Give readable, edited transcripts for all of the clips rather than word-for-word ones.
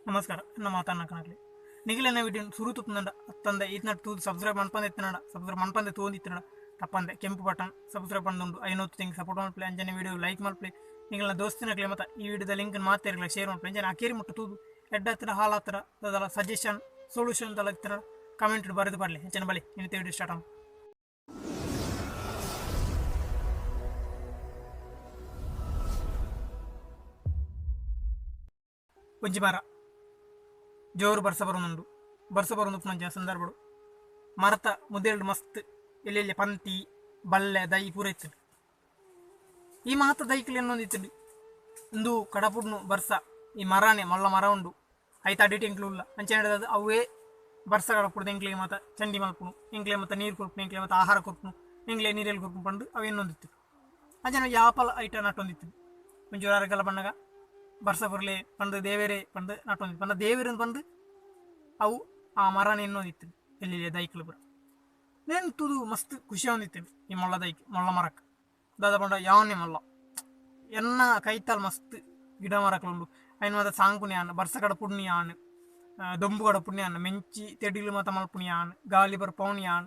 ನಮಸ್ಕಾರ ನಮ್ಮ ಮಾತನ್ನ ಕಣಕ್ಲೆ ನಿಗಲೆನ ವಿಡಿಯೋ ಸುರು ತುಪ್ಪಂದ ಅತ್ತಂದೆ ಈತನ ತೂದು ಸಬ್ಸ್ಕ್ರೈಬ್ ಮನ್ಪಂದೆ ಇತ್ತನಡ ಸಬ್ಸ್ಕ್ರೈಬ್ ಮನ್ಪಂದೆ ತೂಂದಿತ್ತನಡ ತಪ್ಪಂದೆ ಕೆಂಪು ಬಟನ್ ಸಬ್ಸ್ಕ್ರೈಬ್ ಬಂದುಂಡು ಐನೂರು ತಿಂಗ್ ಸಪೋರ್ಟ್ ಮಲ್ಪ್ಲೆ ಅಂಜನೆ ವಿಡಿಯೋ ಲೈಕ್ ಮಲ್ಪ್ಲೆ ನಿಗಲ ದೋಸ್ತಿನಕ್ಲೆ ಮತ್ತ ಈ ವಿಡಿಯೋದ ಲಿಂಕ್ ಮಾತಾಡಲಿ ಶೇರ್ ಮಲ್ಪ್ಲೆ ಅಂಜನೆ ಅಕೇರಿ ಮುಟ್ಟು ತೂದು ಎಡ್ಡ ಹತ್ತಿರ ಹಾಲ್ ಹತ್ತಿರ ಅದಲ್ಲ ಸಜೆಷನ್ ಸೊಲ್ಯೂಷನ್ ತಲ ಇತ್ತಿನ ಕಮೆಂಟ್ ಬರೆದು ಬರಲಿ ಅಂಚನೆ ಬಲಿ ಇನ್ನಿತ ವಿಡಿಯೋ ಸ್ಟಾರ್ಟ್ ಆಗ. ಒಂಜಿ ಮರ ಜೋರು ಬರ್ಸ ಬರೋನುಂಡು ಬರ್ಸ ಬರೋನು ಉಪ್ಪುನಂಚಿನ ಸಂದರ್ಭಡು ಮರತ ಮುದೇಲ್ಡ್ ಮಸ್ತ್ ಎಲ್ಲೆಲ್ಲಿ ಪಂತಿ ಬಲ್ಲೆ ದೈ ಪೂರ ಇತ್ತುಂಡು. ಈ ಮಾತ ದೈಕ್ಲು ಎನ್ನೊಂದು ಇತ್ತುಂಡು ಇಂದು ಕಡಪುಡ್ನು ಬರ್ಸ ಈ ಮರನೇ ಮಲ್ಲ ಮರ ಉಂಡು ಐತ ಅಡಿಟ್ ಎಂಕ್ಲು ಉಲ್ಲ ಅಂಚನೆ ಅವೇ ಬರ್ಸ ಕಡಪುಡ್ದು ಎಂಕ್ಲೆಗೆ ಮಾತ ಚಂಡಿ ಮಲ್ಪುನು ಎಂಕ್ಲೆ ಮಾತ ನೀರು ಕೊರ್ಪುನು ಎಂಕ್ಲೆ ಮಾತ ಆಹಾರ ಕೊರ್ಪುನು ಎಂಕ್ಲೆ ನೀರೆಲ್ಲಿ ಕೊರ್ಪುನು ಪಂಡು ಅವು ಎನ್ನೊಂದಿತ್ತು. ಅಂಚನೆ ಯಾಪಲ ಐಟ ನಟ್ಟೊಂದಿತ್ತು ಒಂಚೂರು ಅರಗಲ ಬಣ್ಣಗ ಬರ್ಸ ಬರಲಿ ಪಂಡು ದೇವೇರೆ ಪಂಡು ನಟ್ಟೊಂದಿತ್ತು ಪಂಡ ದೇವೇರು ಪಂಡು ಅವು ಆ ಮರನ ಎನ್ನೊಂದಿತ್ತು ಎಲ್ಲಿ ದೈಕ್ಲು ಪೂರ ನೇನು ತೂದು ಮಸ್ತ್ ಖುಷಿ ಆವೊಂದಿತ್ತು ಈ ಮೊಳ್ಳ ದೈಕ್ ಮೊಳ್ಳ ಮರಕ್ ದಾದ ಪಂಡ ಯಾವನೇ ಮೊಲ್ಲ ಎನ್ನ ಕೈತಾಲ್ ಮಸ್ತ್ ಗಿಡ ಮರಕ್ಲುಂಡು ಐನ್ ಮಾತ ಸಾಂಕುನಿ ಆನ್ ಬರ್ಸ ಕಡಪುಡ್ನಿ ಆನ್ ದೊಂಬು ಕಡಪುಡ್ನಿ ಆನ್ ಮೆಂಚಿ ತೆಡಿಲು ಮಾತ ಮಲ್ಪುನಿ ಆನ್ ಗಾಲಿ ಬರ್ಪವನಿ ಆನ್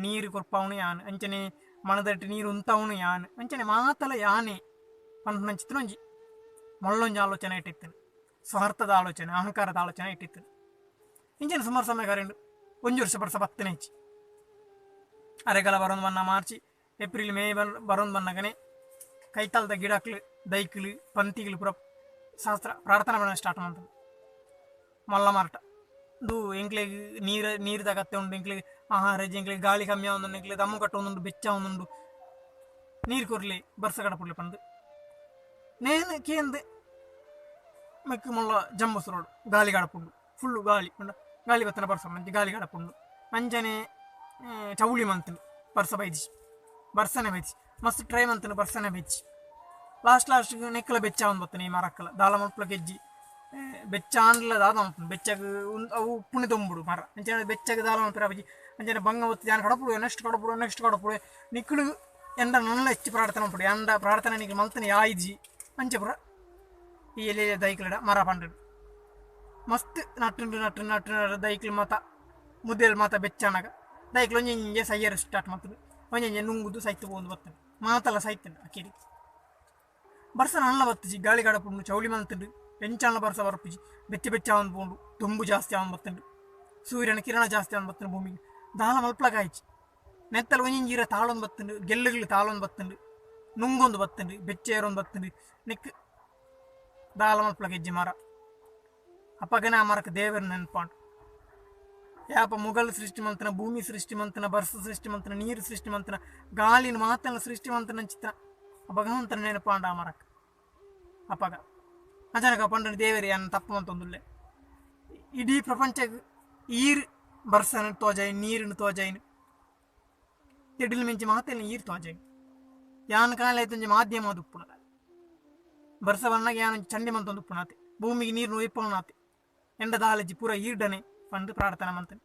ನೀರು ಕೊರ್ಪವನಿ ಆನ್ ಅಂಚನೆ ಮಣದಟ್ಟು ನೀರು ಉಂತವನು ಯಾನ್ ಅಂಚನೆ ಮಾತಲ ಯಾನೆ ಪನ್ಪುನಂಚಿತ್ತಿನ ಒಂಜಿ ಮೊಳ್ಳೊಂಜಿ ಆಲೋಚನೆ ಇಟ್ಟಿತ್ತು ಸ್ವಾರ್ಥದ ಆಲೋಚನೆ ಅಹಂಕಾರದ ಆಲೋಚನೆ ಇಟ್ಟಿತ್ತು. ಇಂಚನೆ ಸುಮಾರು ಸಮಯ ಕರೆಂಡು ಒಂಜಿ ವರ್ಷ ಬರ್ಸ ಬತ್ತನೆ ಹೆಚ್ಚಿ ಅರೆಗಲ ಬರೋದು ಬನ್ನ ಮಾರ್ಚ್ ಏಪ್ರಿಲ್ ಮೇ ಬರೋದು ಬನ್ನಗನೆ ಕೈತಾಲ್ದ ಗಿಡಕ್ಲು ದೈಕ್ಲು ಪಂತಿಗಳು ಪೂರ ಶಾಸ್ತ್ರ ಪ್ರಾರ್ಥನೆ ಮಾಡೋ ಸ್ಟಾರ್ಟ್ ಮಾಡ್ತಾರೆ ಮಲ್ಲ ಮಾರಾಟ ಇದು ಎಂಕ್ಲೆಗ್ ನೀರು ನೀರು ಅಗತ್ಯ ಉಂಡು ಎಂಕ್ಲೆಗ್ ಆಹಾರ ಎಂಕ್ಲೆಗ್ ಗಾಳಿ ಕಮ್ಮಿ ಆವೊಂದುಂಡು ಎಂಕ್ಲೆಗ್ ದಮ್ಮು ಕಟ್ಟೊಂದುಂಡು ಬೆಚ್ಚ ಆವೊಂದುಂಡು ನೀರು ಕೊರ್ಲಿ ಬರ್ಸ ಕಡಪುಡ್ಲಿ ಪಂದ್ ನೇನು ಕೇಂದ್ ಮೆಕ್ಕು ಮುಲ್ಲ ಜಂಬಸರೋಡು ಗಾಳಿ ಕಡಪುಂಡು ಫುಲ್ಲು ಗಾಳಿ ಪಂಡ ಗಾಳಿ ಬತ್ತನ ಬರ್ಸ ಮಂಚಿ ಗಾಳಿ ಕಡಪುಂಡು ಅಂಚನೆ ಚೌಳಿ ಮಂತುಂಡು ಬರ್ಸ ಬೈಜಿ ಬರ್ಸನೆ ಬೈಜಿ ಮಸ್ತ್ ಟ್ರೈ ಮಂತುಂಡು ಬರ್ಸನೆ ಬೈಜಿ ಲಾಸ್ಟ್ ಲಾಸ್ಟ್ ನೆಕ್ಕಲ ಬೆಚ್ಚ ಆವೊಂದು ಬತ್ತನೆ ಈ ಮರಕ್ಕಲ ದಾಲ ಮಲ್ಪುಲ ಗೆಜ್ಜಿ ಬೆಚ್ಚ ಆಂಡ್ಲ ದಾದ ಮಲ್ಪುಂಡು ಬೆಚ್ಚಗ್ ಅವು ಉಪ್ಪುನಿ ದೊಂಬುಡು ಮರ ಅಂಚನೆ ಬೆಚ್ಚಗ್ ದಾಲ ಮಲ್ಪೆರೆ ಆಪುಜಿ ಅಂಚನೆ ಬಂಗ ಒತ್ತು ಯಾನ್ ಕಡಪುಡು ನೆಕ್ಸ್ಟ್ ಕಡಪುಡು ನೆಕ್ಸ್ಟ್ ಕಡಪುಡು ನಿಕ್ಕುಲು ಎಂಡ ನಲ್ಲ ಹೆಚ್ಚು ಪ್ರಾರ್ಥನೆ ಮಲ್ಪುಡು ಎಂಡ ಪ್ರಾರ್ಥನೆ ನಿಕ್ಲು ಮಲ್ತನೆ ಯಾಯಿಜಿ ಅಂಚ ಪೂರ ಈ ಎಲೆ ದೈಕ್ಲಡ ಮರ ಪಂಡುಂಡು ಮಸ್ತ್ ನಟ್ಟುಂಡು ನಟ್ಟು ನಟ್ಟು ನಟ್ಟು ದೈಕ್ಲು ಮಾತ ಮುದೆಲ್ ಮಾತ ಬೆಚ್ಚಾನಗ ದೈಕ್ಲು ಒಂಜೊಂಜೆ ಸೈಯರ್ ಸ್ಟಾರ್ಟ್ ಮಲ್ತುಂಡು ಒಂಜೊಂಜೆ ನುಂಗುದು ಸೈತು ಪೋವೊಂದು ಬತ್ತುಂಡು ಮಾತಲ ಸೈತುಂಡು ಅಕೇರಿ ಬರ್ಸ ನಲ್ಲ ಬತ್ತುಜಿ ಗಾಳಿ ಕಡಪುಂಡು ಚೌಳಿ ಮಲ್ತುಂಡು ಎಂಚಾನ್ಲ ಬರ್ಸ ಬರ್ಪುಜಿ ಬೆಚ್ಚ ಬೆಚ್ಚ ಆವೊಂದು ಪೋಂಡು ದೊಂಬು ಜಾಸ್ತಿ ಆವೊಂದು ಬತ್ತುಂಡು ಸೂರ್ಯನ ಕಿರಣ ಜಾಸ್ತಿ ಆವೊಂದು ಬತ್ತುಂಡು ಭೂಮಿಗೆ ದಾಲ ಮಲ್ಪಲಗ ಆಯ್ಚಿ ನೆತ್ತಲ ಒಂಜೊಂಜಿ ಇರ ತಾಳೊಂದು ಬತ್ತುಂಡು ಗೆಲ್ಲುಗಳು ತಾಳೊಂದು ಬತ್ತುಂಡು ನುಂಗೊಂದು ಬತ್ತುಂಡು ಬೆಚ್ಚ ಏರೊಂದು ಬತ್ತುಂಡು ನೆಕ್ ದಾಲ ಮಲ್ಪಲಗ ಇಜ್ಜಿ ಮರ ಅಪ್ಪಗನೆ ಆ ಮರಕ್ಕೆ ದೇವರ ನೆನಪಾಂಡು ಯಾಪ ಮುಗಲ್ ಸೃಷ್ಟಿ ಮಂತನ ಭೂಮಿ ಸೃಷ್ಟಿ ಮಂತನ ಬರ್ಸ ಸೃಷ್ಟಿ ಮಂತನ ನೀರು ಸೃಷ್ಟಿ ಮಂತನ ಗಾಳಿನ ಮಾತನ ಸೃಷ್ಟಿ ಮಂತನ ಚಿತ್ರ ಭಗವಂತನ ನೆನಪಾಂಡ ಆ ಮರಕ್ಕೆ ಅಪ್ಪಗ ಅಚಾನಕ ಪಂಡ ದೇವರೇ ಯಾನ್ ತಪ್ಪು ಮಂತೊಂದುಲ್ಲೆ ಇಡೀ ಪ್ರಪಂಚ ಈರ್ ಬರ್ಸನ ತೋಜಾಯಿನ್ ನೀರಿನ ತೋಜಾಯಿನ್ ತೆಡಿಲ್ ಮಿಂಚಿ ಮಾತೆಲ್ಲ ಈರ್ ತೋಜಾಯಿನ್ ಯಾನ್ ಕಾಲ ಐತೊಂಜಿ ಮಾಧ್ಯಮ ಉಪ್ಪುನ ಬರ್ಸ ಬಣ್ಣಗ ಯಾನ್ ಚಂಡಿ ಮಂತೊಂದು ಉಪ್ಪುನಾತೆ ಭೂಮಿಗೆ ನೀರು ಒಯ್ಪವನಾತೆ ಎಂಡ ದಾಲಜಿ ಪೂರ ಈರ್ಡನೆ ಪಂದು ಪ್ರಾರ್ಥನೆ ಮಂತನೆ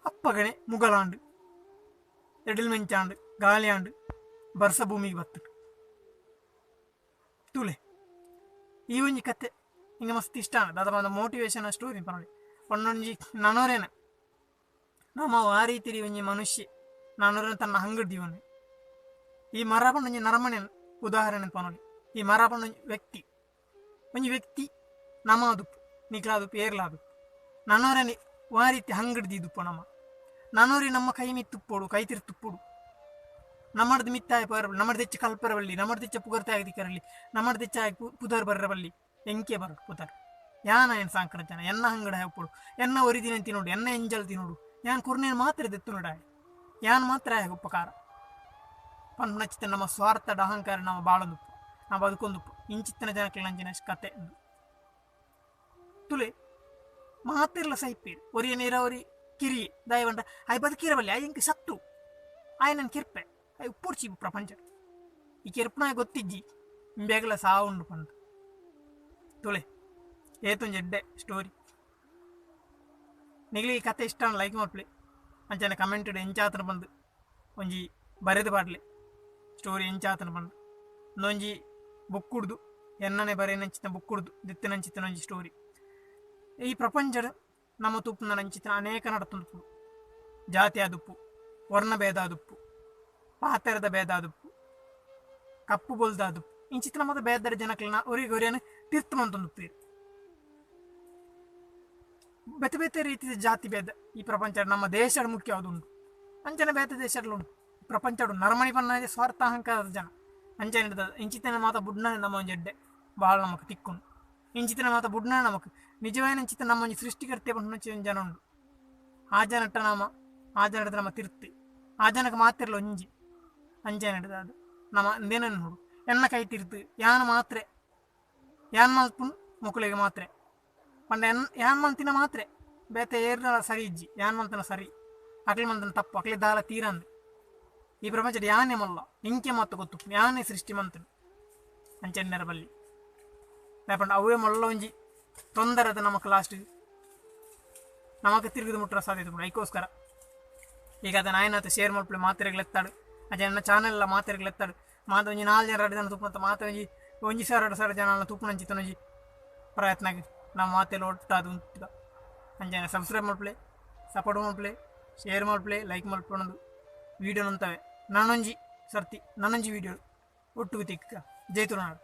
ಅಪ್ಪಗನೆ ಮುಗಲಾಂಡು ಎಡಿಲ್ ಮೆಂಚಾಂಡು ಗಾಳಿಯಾಂಡು ಬರ್ಸ ಭೂಮಿಗೆ ಬತ್ತು ತೂಲೆ ಈ ಒಂಜಿ ಕತೆ ಹಿಂಗೆ ಮಸ್ತ್ ಇಷ್ಟ ದಾದ ಪಂಡ ಮೋಟಿವೇಶನ್ ಸ್ಟೋರಿ ಪನೊಲಿ ಪನ್ನೊಂಜಿ ನನೊರೆನ ನಮ ಆ ರೀತಿ ಒಂಜಿ ಮನುಷ್ಯ ನನೊರೆನ ತನ್ನ ಹಂಗಡ್ ದೀವನೆ ಈ ಮರ ಪಂಡ ನರಮನೆ ಉದಾಹರಣೆ ಪನೊಲಿ ಈ ಮರ ಪಂಡ ವ್ಯಕ್ತಿ ಒಂಜಿ ವ್ಯಕ್ತಿ ನಮ ಅದುಪ್ಪು ನಿಕ್ಲಾದುಪ್ಪು ಏರ್ಲಾದುಪ್ಪು ನನೊರೆನೆ ಆ ರೀತಿ ಹಂಗಡ್ ದೀದುಪ್ಪು ನಮ ನನೊರಿ ನಮ್ಮ ಕೈ ಮಿತ್ತುಪ್ಪೋಡು ಕೈ ತಿರ್ತುಪ್ಪೋಡು ನಮ್ಮಡ್ದು ಮಿತ್ತಾಯ ಪರ ನಮ್ಮಡ್ದು ಹೆಚ್ಚು ಕಲ್ಪರವಲ್ಲಿ ನಮ್ಮಡ್ದು ಹೆಚ್ಚು ಪುಗರ್ತೆ ಆಗದಿಕ್ಕರಲ್ಲಿ ನಮ್ಮಡ್ದು ಹೆಚ್ಚು ಪುದರ್ ಬರ್ರವಲ್ಲಿ ಎಂಕೆ ಬರ ಪುದರ್ ಯಾನ ಏನು ಸಾಂಕಣ ಜನ ಎನ್ನ ಹಂಗಡ ಹಾಪೋಡು ಎನ್ನ ಒರಿದಿನ ತಿನ್ನೋಡು ಎನ್ನ ಎಂಜಲ್ ತಿನ್ನೋಡು ಯಾನ್ ಕುರ್ನೇನು ಮಾತ್ರ ದೆತ್ತು ನೋಡ ಯಾನ್ ಮಾತ್ರ ಉಪಕಾರ ಪನ್ಪುನಚಿತ್ತ ನಮ್ಮ ಸ್ವಾರ್ಥದ ಅಹಂಕಾರ ನಮ್ಮ ಬಾಳೊಂದುಪ್ಪು ನಾವು ಬದುಕೊಂದುಪ್ಪು ಇಂಚಿತ್ತಿನ ಜನಕ್ಕೆ ನಂಚಿನ ಕತೆ ತುಲೆ ಮಾತಿರ್ಲ ಸೈಪೇರು ಒರಿಯ ನೀರಾವರಿ ಕಿರಿ ದಯವಂಡ ಆಯ್ ಬದುಕಿರವಲ್ಲಿ ಆಯ್ ಎಂಕ್ ಸತ್ತು ಆಯ್ ನನ್ ಕಿರ್ಪೆ ಆಯ್ ಉಪ್ಪುರ್ಚಿ ಪ್ರಪಂಚ ಈ ಕಿರ್ಪನ ಗೊತ್ತಿಜ್ಜಿ ಬೇಗಲ ಸಾವುಂಡು ಪಂದು ತುಲೆ ಏತೊಂಜಿ ಎಡ್ಡೆ ಸ್ಟೋರಿ ನಿಗ್ಲಿ ಈ ಕತೆ ಇಷ್ಟ ಲೈಕ್ ಮಲ್ಪಲೆ ಅಂಚನೆ ಕಮೆಂಟ್ ಎಂಚಾತನ ಬಂದು ಒಂಜಿ ಬರೆದು ಪಾಡ್ಲೆ ಸ್ಟೋರಿ ಎಂಚಾತನ ಬಂದು ಒಂಜಿ ಬುಕ್ ಕುಡ್ದು ಎನ್ನನೆ ಬರೆಯನಂಚಿನ ಬುಕ್ ಕುಡ್ದು ದಿತ್ತಿನಂಚಿತ್ತಿನ ಒಂಜಿ ಸ್ಟೋರಿ. ಈ ಪ್ರಪಂಚದ ನಮ್ಮ ತೂಪುನ ನಂಚಿತ ಅನೇಕ ನಡತುಂಡು. ಜಾತಿ ಆದುಪ್ಪು, ವರ್ಣ ಭೇದ ಆದುಪ್ಪು, ಪಾತೆರದ ಭೇದ ಆದುಪ್ಪು, ಕಪ್ಪು ಬೊಲ್ದಾದುಪ್ಪು, ಇಂಚಿತ್ತಿನ ಮಾತ ಬೇದರ ಜನಕ್ಲೆನ ಒರಿಗೊರಿಯನ್ ತೀರ್ಥ ಮಂತೊಂದುಪ್ಪುವೆರ್. ಬೇತೆ ಬೇತೆ ರೀತಿಯ ಜಾತಿ ಭೇದ ಈ ಪ್ರಪಂಚ ನಮ್ಮ ದೇಶಡ್ ಮುಖ್ಯವಾದ ಉಂಡು. ಅಂಚನೆ ಬೇತೆ ದೇಶಡ್ಲ ಉಂಡು. ಪ್ರಪಂಚಡ್ ನರಮಣಿ ಪನ್ನ ಸ್ವಾರ್ಥ ಅಹಂಕಾರದ ಜನ ಅಂಚನೆ ಇಂಚಿತ್ತಿನ ಮಾತ ಬುಡ್ನನೆ ನಮ್ಮ ಒಂಜಿ ಎಡ್ಡೆ ಬಾಳ ನಮಕ್ ತಿಕ್ಕುಂಡು. ಇಂಚಿತ್ತಿನ ಮಾತ ಬುಡ್ನನೆ ನಮಕ್ ನಿಜವಾಯಿನ ಇಂಚಿತ್ತಿನ ನಮ್ಮ ಒಂಜಿ ಸೃಷ್ಟಿಕರ್ತೆ ಪನ್ಪುನ ಒಂಜಿ ಜನ ಉಂಡು. ಆ ಜನಟ್ಟ ನಮ ಆ ಜನದ ನಮ್ಮ ತಿರ್ತ್ ಆ ಜನಕ್ಕೆ ಮಾತಿರ್ಲ ಒಂಜಿ ಅಂಚನೆ ಅದು ನಮ ಇಂದೇನ ನೋಡು ಎನ್ನ ಕೈ ತಿರ್ತು ಯಾನ್ ಮಾತ್ರೆ ಯಾನ್ ಮಲ್ಪುನ್ ಮೊಕುಲೆಗ್ ಮಾತ್ರೆ ಪಂಡ ಎನ್ ಯಾನ್ ಮಲ್ತಿನ ಮಾತ್ರೆ ಬೇತೆ ಏರ್ನಲ ಸರಿ ಇಜ್ಜಿ. ಯಾನ್ ಮಲ್ತಿನ ಸರಿ ಅಕ್ಲೆ ಮಲ್ತಿನ ತಪ್ಪು, ಅಕ್ಲೆ ದಾಲ ತೀರಂದ್. ಈ ಪ್ರಪಂಚಡ್ ಯಾನೇ ಮಲ್ಲ ಇಂಕೆ ಮಾತ ಗೊತ್ತು ಯಾನೇ ಸೃಷ್ಟಿ ಮಂತನು ಅಂಚೆನ್ನರ ಬಲ್ಲಿ ಪಂಡ ಅವೇ ಮಲ್ಲ ಒಂಜಿ ತೊಂದರೆ ಅದು ನಮಕ್ ಲಾಸ್ಟ್ ನಮಕ್ ತಿರುಗಿದ ಮುಟ್ಟರ ಸಾಧ್ಯತೆ ಉಂಡು. ಐಕೋಸ್ಕರ ಈಗ ಅದನ್ನ ಆಯ್ನಾತ ಶೇರ್ ಮಲ್ಪಲೆ ಮಾತೆರೆಗ್ಲೆತ್ತಾಡು, ಅಜ ಎನ್ನ ಚಾನೆಲ್ ಎಲ್ಲ ಮಾತೆರೆಗ್ಲೆತ್ತಾಡು. ಮಾತ ಒಂಜಿ 4 ಜನ 2 ಜನ ತೂಪುನಂತ ಮಾತ ಒಂಜಿ 1,000 2,000 ಜನ ತೂಪುನಂಚಿತ್ತನ ಒಂಜಿ ಪ್ರಯತ್ನ ನಮ್ಮ ಮಾತೆಲ್ಲ ಒಟ್ಟಾದ್ ಉಂತುಗ. ಅಂಚನೆ ಸಬ್ಸ್ಕ್ರೈಬ್ ಮಲ್ಪಲೆ, ಸಪೋರ್ಟ್ ಮಲ್ಪಲೆ, ಶೇರ್ ಮಲ್ಪಲೆ, ಲೈಕ್ ಮಲ್ಪೊಂದು ವೀಡಿಯೋ ನಂತವೆ ನಾನೊಂಜಿ ಸರ್ತಿ ನಾನೊಂಜಿ ವೀಡಿಯೋ ಒಟ್ಟುಗು ತಿಕ್ಕ. ಜೈ ತುಳುನಾಡು.